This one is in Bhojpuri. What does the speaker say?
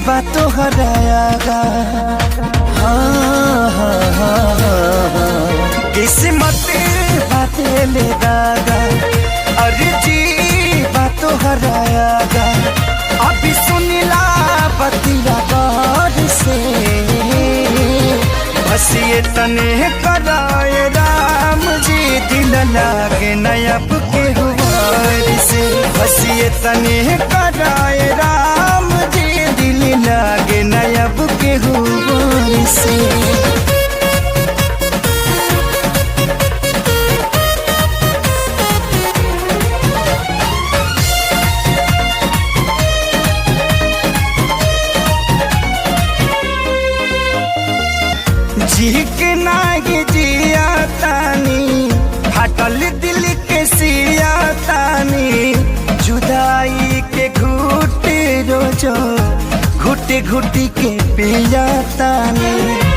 बातों हरायागा। हाँ हाँ हाँ हाँ, किस्मत बातें ले दागा, अर्जी बातों हरायागा। अभी सुनिला बतिया गौर से, बस ये तने कराए राम जी, दिल लागे नयब के हुआर से। बस ये तने कराए राम जी, दिल लागे नयब के हुआर से। झीक नाही जिया तानी, फटल दिल के सिया तानी। जुदाई के घूट रोजो घुट घुट के पिया तानी।